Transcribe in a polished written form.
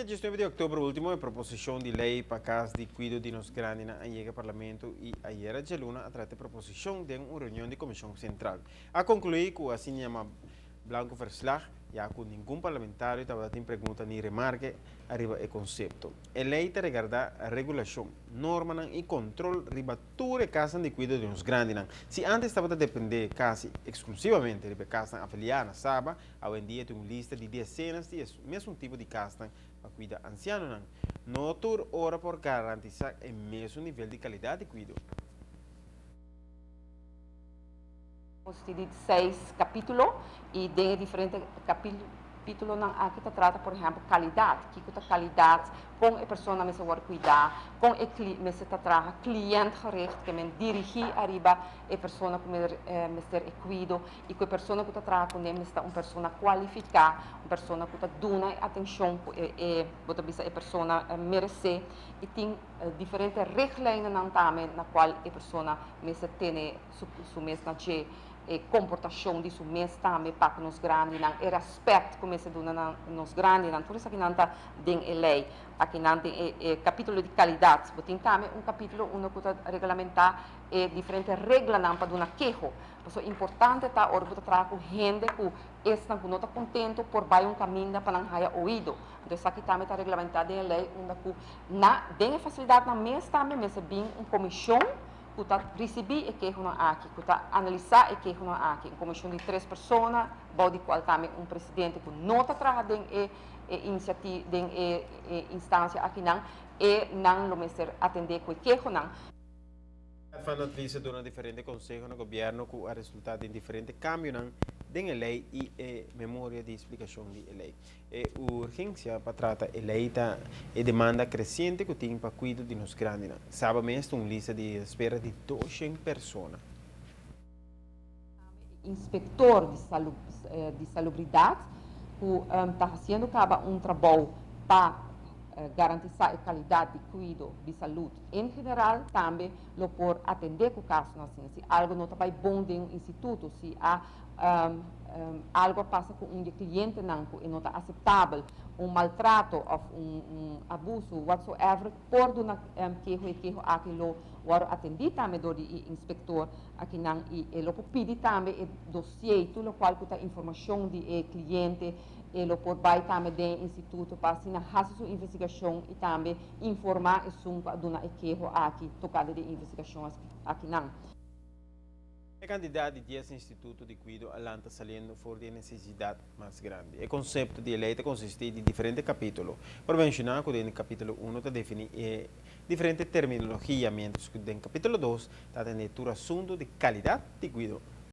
Dia 19 di òktober último e proposishon di lei pa kas di kuido di nos grandinan a yega Parlamento i ayera djaluna a trata e proposishon den un reunion di Komishon Sentral. A konkluí ku asina yama blanco verslag ya ku ningun parlamentario tabata tin pregunta ni remarke ariba e konsepto. E lei ta regardá regulashon, normanan i kontrol riba tur e kasnan di kuido di nos grandinan. Si ántes tabata dependé kasi eksklusivamente riba e kasnan afiliá na Saba, Awendia tin un lista di desenas di e mesun tipo di kasnan pa kuida ansianonan. No tur ora por garantisá e mesun nivel di kalidat di kuido. Nos tin di seis kapítulo i den e diferente kapítulonan aki ta trata por ehèmpel kalidat, kiko ta kalidat, kon e persona mester wòrdu kuidá, kon e mester ta traha cliëntgericht, ke men dirigí ariba e persona ku mester e kuido. i ku e persona ku ta traha kuné mester ta un persona kualifiká, un persona ku ta duna e atenshon ku e e bo ta bisa e persona meresé i tin diferente richtlijnennan tambe na kual e persona mester tene su su mes na dje, e komportashon di su mes tambe pa ku nos grandinan, e rèspèt ku mester duna na nos grandinan, tur esakinan ta den e lei. Akinan den e e kapítulo di kalidat bo tin tambe un kapítulo unda ku ta reglamentá e diferente reglanan pa duna keho. Pasobra importante ta ora bo ta traha ku hende ku esnan ku no ta kontento por bai un kaminda pa nan haya oido. Anto esaki tambe ta reglamentá den e lei unda ku na den e fasilidatnan mes tambe mester bin un komishon ku ta risibí e kehonan aki, ku ta analisá e kehonan aki. Un komishon di tres persona bou di kual tambe un presidente ku no ta traha den e e inisiati den e e instansia akinan e nan lo mester atendé ku e kehonan. Van Advies a duna diferente konseho na gobièrnu ku a resultá den diferente kambionan den e lei i e memoria di splikashon di e lei. E urgensia pa trata e lei ta e demanda kresiente ku tin pa kuido di nos grandinan. Saba mes ta un lista di espera di doshen persona. Tambe e inspektor di salubridat ku ta hasiendo kaba un trabou pa garantisá e kalidat di kuido di salud en general tambe lo por atendé ku kasonan asina. Si algu no ta bai bon den un instituto, si a algu a pasa ku un di e klientenan ku e no ta aseptabel, un maltrato òf un abuso whatsoever, por duna keho, e keho aki lo wòrdu atendí tambe dor di e inspektor akinan i e lo por pidi tambe e dosié, tur lokual ku ta informashon di e kliente, e lo por bai tambe den e instituto pa asina hasi su investigashon i tambe informá esun ku a duna e keho aki tokante di e investigashon akinan. E kantidat di dies instituto di kuido a lanta saliendo for di e nesesidat mas grandi. E konsepto di e lei ta konsistí di diferente kapítulo. Por menshoná ku den kapítulo uno ta definí e diferente terminologia, miéntras ku den kapítulo dos ta atendé tur asuntu di kalidat di kuido.